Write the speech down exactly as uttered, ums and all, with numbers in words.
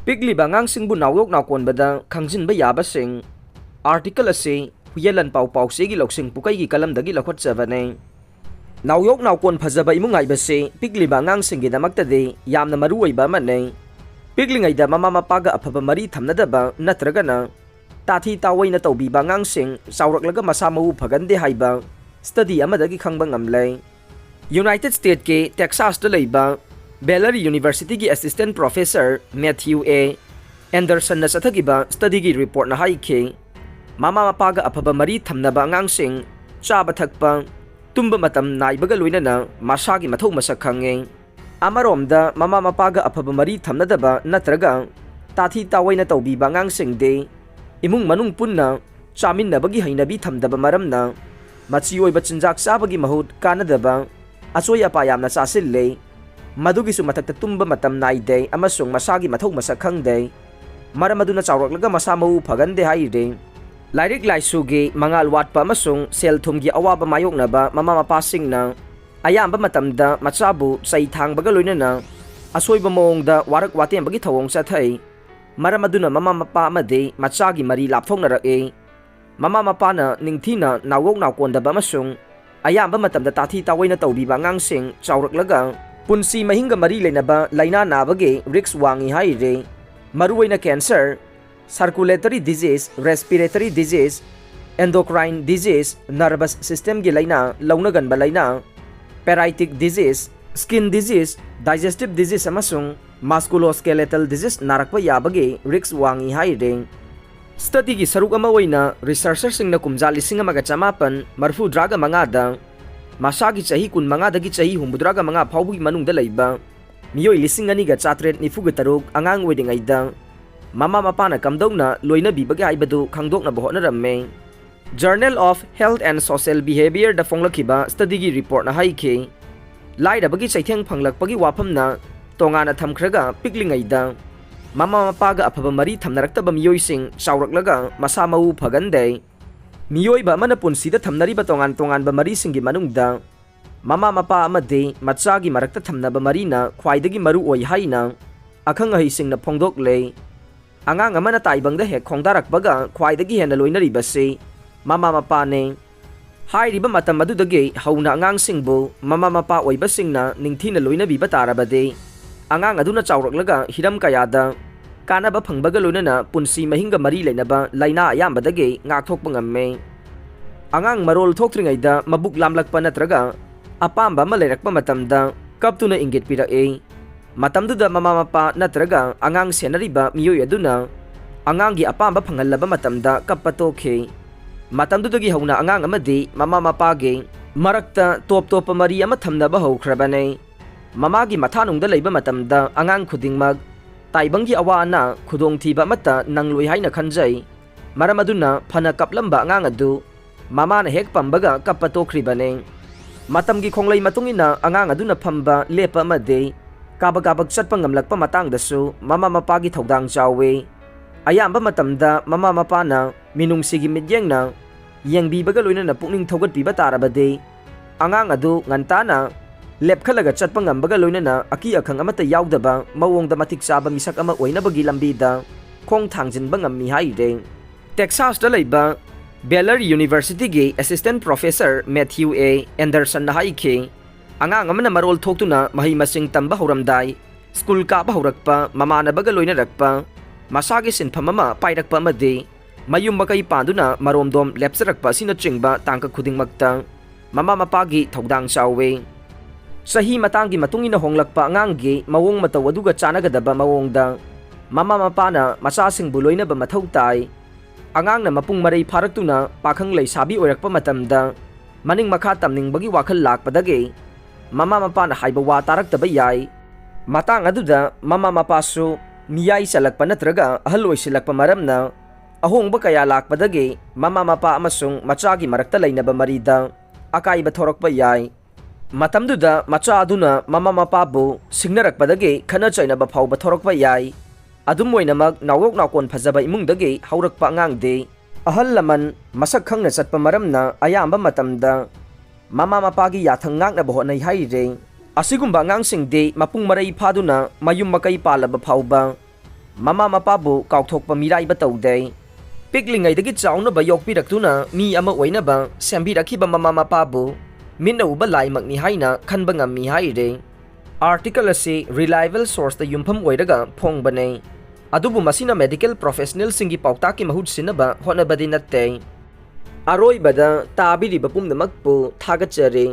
ꯄꯤꯛꯂꯤꯕ ꯑꯉꯥꯡꯁꯤꯡꯕꯨ ꯅꯥꯎꯌꯣꯛ ꯅꯥꯎꯀꯣꯟꯕꯗ ꯈꯪꯖꯤꯟꯕ ꯌꯥꯕꯁꯤꯡ꯫ ꯑꯥꯔꯇꯤꯀꯜ ꯑꯁꯤ ꯍꯨꯌꯦꯟ ꯂꯟꯄꯥꯎ ꯄꯥꯎꯆꯦꯒꯤ ꯂꯧꯁꯤꯡ ꯄꯨꯀꯩꯒꯤ ꯀꯂꯝꯗꯒꯤ ꯂꯧꯈꯠꯆꯕꯅꯤ꯫ ꯅꯥꯎꯌꯣꯛ ꯅꯥꯎꯀꯣꯟ ꯐꯖꯕ ꯏꯃꯨꯡ ꯍꯥꯏꯕꯁꯤ ꯄꯤꯛꯂꯤꯕ ꯑꯉꯥꯡꯁꯤꯡꯒꯤꯗꯃꯛꯇꯗꯤ ꯌꯥꯝꯅ ꯃꯔꯨ ꯑꯣꯏꯕ ꯑꯃꯅꯤ꯫ ꯄꯤꯛꯂꯤꯉꯩꯗ ꯃꯃꯥ ꯃꯄꯥꯒ ꯑꯐꯕ ꯃꯔꯤ ꯊꯝꯅꯗꯕ ꯅꯠꯇ꯭ꯔꯒꯅ ꯇꯥꯊꯤ ꯇꯥꯑꯣꯏꯅ ꯇꯧꯕꯤꯕ ꯑꯉꯥꯡꯁꯤꯡ ꯆꯥꯎꯔꯛꯂꯒ ꯃꯁꯥ ꯃꯎ ꯐꯒꯟꯗꯦ ꯍꯥꯏꯕ ꯁ꯭ꯇꯗꯤ ꯑꯃꯗꯒꯤ ꯈꯪꯕ ꯉꯝꯂꯦ꯫ ꯌꯨꯅꯥꯏꯇꯦꯗ ꯁ꯭ꯇꯦꯠꯀꯤ ꯇꯦꯛꯁꯥꯁꯇ ꯂꯩꯕ ꯕꯦꯂꯔ ꯌꯨꯅꯤꯚꯔꯁꯤꯇꯤꯒꯤ ꯑꯦꯁꯤꯁꯇꯦꯟꯠ ꯄ꯭ꯔꯣꯐꯦꯁꯔ ꯃꯦꯊ꯭ꯌꯨ ꯑꯦ ꯑꯦꯟꯗꯔꯁꯟꯅ ꯆꯠꯊꯈꯤꯕ ꯁ꯭ꯇꯗꯤꯒꯤ ꯔꯤꯄꯣꯔꯠꯅ ꯍꯥꯏꯈꯤ, ꯃꯃꯥ ꯃꯄꯥꯒ ꯑꯐꯕ ꯃꯔꯤ ꯊꯝꯅꯕ ꯑꯉꯥꯡꯁꯤꯡ ꯆꯥꯕ ꯊꯛꯄ, ꯇꯨꯝꯕ ꯃꯇꯝ ꯅꯥꯏꯕꯒ ꯂꯣꯏꯅꯅ ꯃꯁꯥꯒꯤ ꯃꯊꯧ ꯃꯁꯛ ꯈꯪꯉꯤ꯫ ꯑꯃꯔꯣꯝꯗ, ꯃꯃꯥ ꯃꯄꯥꯒ ꯑꯐꯕ ꯃꯔꯤ ꯊꯝꯅꯗꯕ ꯅꯠꯇ꯭ꯔꯒ ꯇꯥꯊꯤ ꯇꯥꯑꯣꯏꯅ ꯇꯧꯕꯤꯕ ꯑꯉꯥꯡꯁꯤꯡꯗꯤ ꯏꯃꯨꯡ ꯃꯅꯨꯡ ꯄꯨꯟꯅ ꯆꯥꯃꯤꯟꯅꯕꯒꯤ ꯍꯩꯅꯕꯤ ꯊꯝꯗꯕ ꯃꯔꯝꯅ ꯃꯆꯤ ꯑꯣꯏꯕ ꯆꯤꯟꯖꯥꯛ ꯆꯥꯕꯒꯤ ꯃꯍꯨꯠ ꯀꯥꯟꯅꯗꯕ ꯑꯆꯣꯏ ꯑꯄꯥ ꯌꯥꯝꯅ ꯆꯥꯁꯤꯜꯂꯤ꯫ ꯃꯗꯨꯒꯤꯁꯨ ꯃꯊꯛꯇ ꯇꯨꯝꯕ ꯃꯇꯝ ꯅꯥꯏꯗꯦ ꯑꯃꯁꯨꯡ ꯃꯁꯥꯒꯤ ꯃꯊꯧ ꯃꯁꯛ ꯈꯪꯗꯦ꯫ ꯃꯔꯝ ꯑꯗꯨꯅ ꯆꯥꯎꯔꯛꯂꯒ ꯃꯁꯥ ꯃꯎ ꯐꯒꯟꯗꯦ ꯍꯥꯏꯔꯤ꯫ ꯂꯥꯏꯔꯤꯛ ꯂꯥꯏꯁꯨꯒꯤ ꯃꯉꯥꯜ ꯋꯥꯠꯄ ꯑꯃꯁꯨꯡ ꯁꯦꯜ ꯊꯨꯝꯒꯤ ꯑꯋꯥꯕ ꯃꯥꯌꯣꯛꯅꯕ ꯃꯃꯥ ꯃꯄꯥꯁꯤꯡꯅ ꯑꯌꯥꯝꯕ ꯃꯇꯝꯗ ꯃꯆꯥꯕꯨ ꯆꯩ ꯊꯥꯡꯕꯒ ꯂꯣꯏꯅꯅ ꯑꯁꯣꯏꯕ ꯃꯑꯣꯡꯗ ꯋꯥꯔꯛ ꯋꯥꯇꯦꯝꯕꯒꯤ ꯊꯧꯑꯣꯡ ꯆꯠꯊꯩ꯫ ꯃꯔꯝ ꯑꯗꯨꯅ ꯃꯃꯥ ꯃꯄꯥ ꯑꯃꯗꯤ ꯃꯆꯥꯒꯤ ꯃꯔꯤ ꯂꯥꯞꯊꯣꯛꯅꯔꯛꯏ꯫ ꯃꯃꯥ ꯃꯄꯥꯅ ꯅꯤꯡꯊꯤꯅ ꯅꯥꯎꯌꯣꯛ ꯅꯥꯎꯀꯣꯟꯗꯕ ꯑꯃꯁꯨꯡ ꯑꯌꯥꯝꯕ ꯃꯇꯝꯗ ꯇꯥꯊꯤ ꯇꯥꯑꯣꯏꯅ ꯇꯧꯕꯤꯕ ꯑꯉꯥꯡꯁꯤꯡ ꯆꯥꯎꯔꯛꯂꯒ ꯄꯨꯟꯁꯤ ꯃꯍꯤꯡꯒ ꯃꯔꯤ ꯂꯩꯅꯕ ꯂꯥꯏꯅꯥ ꯅꯥꯕꯒꯤ ꯔꯤꯁ꯭ꯛ ꯋꯥꯡꯏ ꯍꯥꯏꯔꯤ꯫ ꯃꯔꯨꯑꯣꯏꯅ cancer, circulatory disease, respiratory disease, endocrine disease, nervous ꯁꯤꯁꯇꯦꯝꯒꯤ ꯂꯥꯏꯅꯥ, ꯂꯧꯅꯒꯟꯕ ꯂꯥꯏꯅꯥ, parasitic disease, skin disease, digestive disease ꯑꯃꯁꯨꯡ ꯃꯁꯀꯨꯂꯣꯁꯀꯦꯂꯦꯇꯜ ꯗꯤꯖꯤꯖ ꯅꯥꯔꯛꯄ ꯌꯥꯕꯒꯤ ꯔꯤꯁ꯭ꯛ ꯋꯥꯡꯏ ꯍꯥꯏꯔꯤ꯫ ꯁ꯭ꯇꯗꯤꯒꯤ ꯁꯔꯨꯛ ꯑꯃ ꯑꯣꯏꯅ ꯔꯤꯁꯔꯆꯔꯁꯤꯡꯅ ꯀꯨꯝꯖꯥ ꯂꯤꯁꯤꯡ ꯑꯃꯒ ꯆꯃꯥꯄꯟ ꯃꯔꯤꯐꯨꯇꯔꯥꯒ ꯃꯉꯥꯗ ꯃꯁꯥꯒꯤ ꯆꯍꯤ ꯀꯨꯟꯃꯉꯥꯗꯒꯤ ꯆꯍꯤ ꯍꯨꯝꯐꯨꯇꯔꯥꯒ ꯃꯉꯥ ꯐꯥꯎꯕꯒꯤ ꯃꯅꯨꯡꯗ ꯂꯩꯕ ꯃꯤꯑꯣꯏ ꯂꯤꯁꯤꯡ ꯑꯅꯤꯒ ꯆꯥꯇ꯭ꯔꯦꯠ ꯅꯤꯐꯨꯒ ꯇꯔꯨꯛ ꯑꯉꯥꯡ ꯑꯣꯏꯔꯤꯉꯩꯗ ꯃꯃꯥ ꯃꯄꯥꯅ ꯀꯝꯗꯧꯅ ꯂꯣꯏꯅꯕꯤꯕꯒꯦ ꯍꯥꯏꯕꯗꯨ ꯈꯪꯗꯣꯛꯅꯕ ꯍꯣꯠꯅꯔꯝꯃꯤ꯫ Journal of Health and Social Behaviourꯗ ꯐꯣꯡꯂꯛꯈꯤꯕ ꯁ꯭ꯇꯗꯤꯒꯤ ꯔꯤꯄꯣꯔꯠꯅ ꯍꯥꯏꯈꯤ, ꯂꯥꯏꯔꯕꯒꯤ ꯆꯩꯊꯦꯡ ꯐꯪꯂꯛꯄꯒꯤ ꯋꯥꯐꯝꯅ ꯇꯣꯉꯥꯟꯅ ꯊꯝꯈ꯭ꯔꯒ, ꯄꯤꯛꯂꯤꯉꯩꯗ ꯃꯃꯥ ꯃꯄꯥꯒ ꯑꯐꯕ ꯃꯔꯤ ꯊꯝꯅꯔꯛꯇꯕ ꯃꯤꯑꯣꯏꯁꯤꯡ ꯆꯥꯎꯔꯛꯂꯒ ꯃꯁꯥ ꯃꯎ ꯐꯒꯟꯗꯦ꯫ ꯃꯤꯑꯣꯏꯕ ꯑꯃꯅ ꯄꯨꯟꯁꯤꯗ ꯊꯝꯅꯔꯤꯕ ꯇꯣꯉꯥꯟ ꯇꯣꯉꯥꯟꯕ ꯃꯔꯤꯁꯤꯡꯒꯤ ꯃꯅꯨꯡꯗ ꯃꯃꯥ ꯃꯄꯥ ꯑꯃꯗꯤ ꯃꯆꯥꯒꯤ ꯃꯔꯛꯇ ꯊꯝꯅꯕ ꯃꯔꯤꯅ ꯈ꯭ꯋꯥꯏꯗꯒꯤ ꯃꯔꯨ ꯑꯣꯏ ꯍꯥꯏꯅ ꯑꯈꯪ ꯑꯍꯩꯁꯤꯡꯅ ꯐꯣꯡꯗꯣꯛꯂꯦ꯫ ꯑꯉꯥꯡ ꯑꯃꯅ ꯇꯥꯏꯕꯪꯗ ꯍꯦꯛ ꯈꯣꯡꯗꯥꯔꯛꯄꯒ ꯈ꯭ꯋꯥꯏꯗꯒꯤ ꯍꯦꯟꯅ ꯂꯣꯏꯅꯔꯤꯕꯁꯤ ꯃꯃꯥ ꯃꯄꯥꯅꯤ꯫ ꯍꯥꯏꯔꯤꯕ ꯃꯇꯝ ꯑꯗꯨꯗꯒꯤ ꯍꯧꯅ ꯑꯉꯥꯡꯁꯤꯡꯕꯨ ꯃꯃꯥ ꯃꯄꯥ ꯑꯣꯏꯕꯁꯤꯡꯅ ꯅꯤꯡꯊꯤꯅ ꯂꯣꯏꯅꯕꯤꯕ ꯇꯥꯔꯕꯗꯤ, ꯑꯉꯥꯡ ꯑꯗꯨꯅ ꯆꯥꯎꯔꯛꯂꯒ ꯍꯤꯔꯝ ꯀꯌꯥꯗ ꯀꯥꯟꯅꯕ ꯐꯪꯕꯒ ꯂꯣꯏꯅꯅ ꯄꯨꯟꯁꯤ ꯃꯍꯤꯡꯒ ꯃꯔꯤ ꯂꯩꯅꯕ ꯂꯥꯏꯅꯥ ꯑꯌꯥꯝꯕꯗꯒꯤ ꯉꯥꯛꯊꯣꯛꯄ ꯉꯝꯃꯤ꯫ ꯑꯉꯥꯡ ꯃꯔꯣꯜ ꯊꯣꯛꯇ꯭ꯔꯤꯉꯩꯗ ꯃꯕꯨꯛ ꯂꯥꯝꯂꯛꯄ ꯅꯠꯇ꯭ꯔꯒ ꯑꯄꯥꯝꯕ ꯑꯃ ꯂꯩꯔꯛꯄ ꯃꯇꯝꯗ ꯀꯞꯇꯨꯅ ꯏꯪꯒꯤꯠ ꯄꯤꯔꯛꯏ꯫ ꯃꯇꯝꯗꯨꯗ ꯃꯃꯥ ꯃꯄꯥ ꯅꯠꯇ꯭ꯔꯒ ꯑꯉꯥꯡ ꯁꯦꯟꯅꯔꯤꯕ ꯃꯤꯑꯣꯏ ꯑꯗꯨꯅ ꯑꯉꯥꯡꯒꯤ ꯑꯄꯥꯝꯕ ꯐꯪꯍꯜꯂꯕ ꯃꯇꯝꯗ ꯀꯞꯄ ꯇꯣꯛꯈꯤ꯫ ꯃꯇꯝꯗꯨꯗꯒꯤ ꯍꯧꯅ ꯑꯉꯥꯡ ꯑꯃꯗꯤ ꯃꯃꯥ ꯃꯄꯥꯒꯤ ꯃꯔꯛꯇ ꯇꯣꯞ ꯇꯣꯞꯄ ꯃꯔꯤ ꯑꯃ ꯊꯝꯅꯕ ꯍꯧꯈ꯭ꯔꯕꯅꯤ꯫ ꯃꯃꯥꯒꯤ ꯃꯊꯥꯅꯨꯡꯗ ꯂꯩꯕ ꯃꯇꯝꯗ ꯑꯉꯥꯡ ꯈꯨꯗꯤꯡꯃꯛ ꯇꯥꯏꯕꯪꯒꯤ ꯑꯋꯥ ꯑꯅꯥ, ꯈꯨꯗꯣꯡꯊꯤꯕ ꯑꯃꯠꯇ ꯅꯪꯂꯣꯏ ꯍꯥꯏꯅ ꯈꯟꯖꯩ꯫ ꯃꯔꯝ ꯑꯗꯨꯅ ꯐꯅ ꯀꯞꯂꯝꯕ ꯑꯉꯥꯡ ꯑꯗꯨ ꯃꯃꯥꯅ ꯍꯦꯛ ꯄꯝꯕꯒ ꯀꯞꯄ ꯇꯣꯛꯈ꯭ꯔꯤꯕꯅꯤ꯫ ꯃꯇꯝꯒꯤ ꯈꯣꯡꯂꯩ ꯃꯇꯨꯡ ꯏꯟꯅ ꯑꯉꯥꯡ ꯑꯗꯨꯅ ꯐꯝꯕ, ꯂꯦꯞꯄ ꯑꯃꯗꯤ ꯀꯥꯕꯛ ꯀꯥꯕꯛ ꯆꯠꯄ ꯉꯝꯂꯛꯄ ꯃꯇꯥꯡꯗꯁꯨ ꯃꯃꯥ ꯃꯄꯥꯒꯤ ꯊꯧꯗꯥꯡ ꯆꯥꯎꯏ꯫ ꯑꯌꯥꯝꯕ ꯃꯇꯝꯗ ꯃꯃꯥ ꯃꯄꯥꯅ ꯃꯤꯅꯨꯡꯁꯤꯒꯤ ꯃꯤꯠꯌꯦꯡꯅ ꯌꯦꯡꯕꯤꯕꯒ ꯂꯣꯏꯅꯅ ꯄꯨꯛꯅꯤꯡ ꯊꯧꯒꯠꯄꯤꯕ ꯇꯥꯔꯕꯗꯤ, ꯑꯉꯥꯡ ꯑꯗꯨ ꯉꯟꯇꯥꯅ ꯂꯦꯞꯈꯠꯂꯒ ꯆꯠꯄ ꯉꯝꯕꯒ ꯂꯣꯏꯅꯅ ꯑꯀꯤ ꯑꯈꯪ ꯑꯃꯠꯇ ꯌꯥꯎꯗꯕ ꯃꯑꯣꯡꯗ ꯃꯇꯤꯛ ꯆꯥꯕ ꯃꯤꯁꯛ ꯑꯃ ꯑꯣꯏꯅꯕꯒꯤ ꯂꯝꯕꯤꯗ ꯈꯣꯡ ꯊꯥꯡꯖꯤꯟꯕ ꯉꯝꯃꯤ ꯍꯥꯏꯔꯤ꯫ ꯇꯦꯛꯁꯥꯁꯇ ꯂꯩꯕ ꯕꯦꯂꯔ ꯌꯨꯅꯤꯚꯔꯁꯤꯇꯤꯒꯤ ꯑꯦꯁꯤꯁꯇꯦꯟ ꯄ꯭ꯔꯣꯐꯦꯁꯔ ꯃꯦꯊ꯭ꯌꯨ ꯑꯦ ꯑꯦꯟꯗꯔꯁꯟꯅ ꯍꯥꯏꯈꯤ, ꯑꯉꯥꯡ ꯑꯃꯅ ꯃꯔꯣꯜ ꯊꯣꯛꯇꯨꯅ ꯃꯍꯩ ꯃꯁꯤꯡ ꯇꯝꯕ ꯍꯧꯔꯝꯗꯥꯏ, ꯁ꯭ꯀꯨꯜ ꯀꯥꯕ ꯍꯧꯔꯛꯄ, ꯃꯃꯥꯟꯅꯕꯒ ꯂꯣꯏꯅꯔꯛꯄ, ꯃꯁꯥꯒꯤ ꯁꯤꯟꯐꯝ ꯑꯃ ꯄꯥꯏꯔꯛꯄ ꯑꯃꯗꯤ ꯃꯌꯨꯝ ꯃꯀꯩ ꯄꯥꯟꯗꯨꯅ ꯃꯔꯣꯝꯗꯣꯝ ꯂꯦꯞꯆꯔꯛꯄ ꯑꯁꯤꯅꯆꯤꯡꯕ ꯇꯥꯡꯀꯛ ꯈꯨꯗꯤꯡꯃꯛꯇ ꯃꯃꯥ ꯃꯄꯥꯒꯤ ꯊꯧꯗꯥꯡ ꯆꯥꯎꯏ꯫ ꯆꯍꯤ ꯃꯇꯥꯡꯒꯤ ꯃꯇꯨꯡ ꯏꯟꯅ ꯍꯣꯡꯂꯛꯄ ꯑꯉꯥꯡꯒꯤ ꯃꯑꯣꯡ ꯃꯇꯧ ꯑꯗꯨꯒ ꯆꯥꯟꯅꯒꯗꯕ ꯃꯑꯣꯡꯗ ꯃꯃꯥ ꯃꯄꯥꯅ ꯃꯆꯥꯁꯤꯡꯕꯨ ꯂꯣꯏꯅꯕ ꯃꯊꯧ ꯇꯥꯏ꯫ ꯑꯉꯥꯡꯅ ꯃꯄꯨꯡ ꯃꯔꯩ ꯐꯥꯔꯛꯇꯨꯅ ꯄꯥꯈꯪ ꯂꯩꯁꯥꯕꯤ ꯑꯣꯏꯔꯛꯄ ꯃꯇꯝꯗ ꯃꯅꯤꯡ ꯃꯈꯥ ꯇꯝꯅꯤꯡꯕꯒꯤ ꯋꯥꯈꯜ ꯂꯥꯛꯄꯗꯒꯤ ꯃꯃꯥ ꯃꯄꯥꯅ ꯍꯥꯏꯕ ꯋꯥ ꯇꯥꯔꯛꯇꯕ ꯌꯥꯏ꯫ ꯃꯇꯥꯡ ꯑꯗꯨꯗ ꯃꯃꯥ ꯃꯄꯥꯁꯨ ꯃꯤꯌꯥꯏ ꯆꯜꯂꯛꯄ ꯅꯠꯇ꯭ꯔꯒ ꯑꯍꯜ ꯑꯣꯏꯁꯤꯜꯂꯛꯄ ꯃꯔꯝꯅ ꯑꯍꯣꯡꯕ ꯀꯌꯥ ꯂꯥꯛꯄꯗꯒꯤ ꯃꯃꯥ ꯃꯄꯥ ꯑꯃꯁꯨꯡ ꯃꯆꯥꯒꯤ ꯃꯔꯛꯇ ꯂꯩꯅꯕ ꯃꯔꯤꯗ ꯑꯀꯥꯏꯕ ꯊꯣꯔꯛꯄ ꯌꯥꯏ꯫ ꯃꯇꯝꯗꯨꯗ ꯃꯆꯥ ꯑꯗꯨꯅ ꯃꯃꯥ ꯃꯄꯥꯕꯨ ꯁꯤꯡꯅꯔꯛꯄꯗꯒꯤ ꯈꯠꯅ ꯆꯩꯅꯕ ꯐꯥꯎꯕ ꯊꯣꯔꯛꯄ ꯌꯥꯏ꯫ ꯑꯗꯨꯝ ꯑꯣꯏꯅꯃꯛ, ꯅꯥꯎꯔꯣꯛ ꯅꯥꯎꯀꯣꯟ ꯐꯖꯕ ꯏꯃꯨꯡꯗꯒꯤ ꯍꯧꯔꯛꯄ ꯑꯉꯥꯡꯗꯤ ꯑꯍꯜ ꯂꯃꯟ ꯃꯁꯛ ꯈꯪꯅ ꯆꯠꯄ ꯃꯔꯝꯅ ꯑꯌꯥꯝꯕ ꯃꯇꯝꯗ ꯃꯃꯥ ꯃꯄꯥꯒꯤ ꯌꯥꯊꯪ ꯉꯥꯛꯅꯕ ꯍꯣꯠꯅꯩ ꯍꯥꯏꯔꯤ꯫ ꯑꯁꯤꯒꯨꯝꯕ ꯑꯉꯥꯡꯁꯤꯡꯗꯤ ꯃꯄꯨꯡ ꯃꯔꯩ ꯐꯥꯗꯨꯅ ꯃꯌꯨꯝ ꯃꯀꯩ ꯄꯥꯜꯂꯕ ꯐꯥꯎꯕ ꯃꯃꯥ ꯃꯄꯥꯕꯨ ꯀꯥꯎꯊꯣꯛꯄ ꯃꯤꯔꯥꯏꯕ ꯇꯧꯗꯦ꯫ ꯄꯤꯛꯂꯤꯉꯩꯗꯒꯤ ꯆꯥꯎꯅꯕ ꯌꯣꯛꯄꯤꯔꯛꯇꯨꯅ ꯃꯤ ꯑꯃ ꯑꯣꯏꯅꯕ ꯁꯦꯝꯕꯤꯔꯛꯈꯤꯕ ꯃꯃꯥ ꯃꯄꯥꯕꯨ ꯃꯤꯠꯅ ꯎꯕ ꯂꯥꯏꯃꯛꯅꯤ ꯍꯥꯏꯅ ꯈꯟꯕ ꯉꯝꯃꯤ ꯍꯥꯏꯔꯤ꯫ ꯑꯥꯔꯇꯤꯀꯜ ꯑꯁꯤ ꯔꯤꯂꯥꯏꯕꯜ ꯁꯣꯔꯁꯇ ꯌꯨꯝꯐꯝ ꯑꯣꯏꯔꯒ ꯐꯣꯡꯕꯅꯦ꯫ ꯑꯗꯨꯕꯨ ꯃꯁꯤꯅ ꯃꯦꯗꯤꯀꯦꯜ ꯄ꯭ꯔꯣꯐꯦꯁꯅꯦꯜꯁꯤꯡꯒꯤ ꯄꯥꯎꯇꯥꯛꯀꯤ ꯃꯍꯨꯠ ꯁꯤꯟꯅꯕ ꯍꯣꯠꯅꯕꯗꯤ ꯅꯠꯇꯦ꯫ ꯑꯔꯣꯏꯕꯗ ꯇꯥꯕꯤꯔꯤꯕ ꯄꯨꯝꯅꯃꯛꯄꯨ ꯊꯥꯒꯠꯆꯔꯤ꯫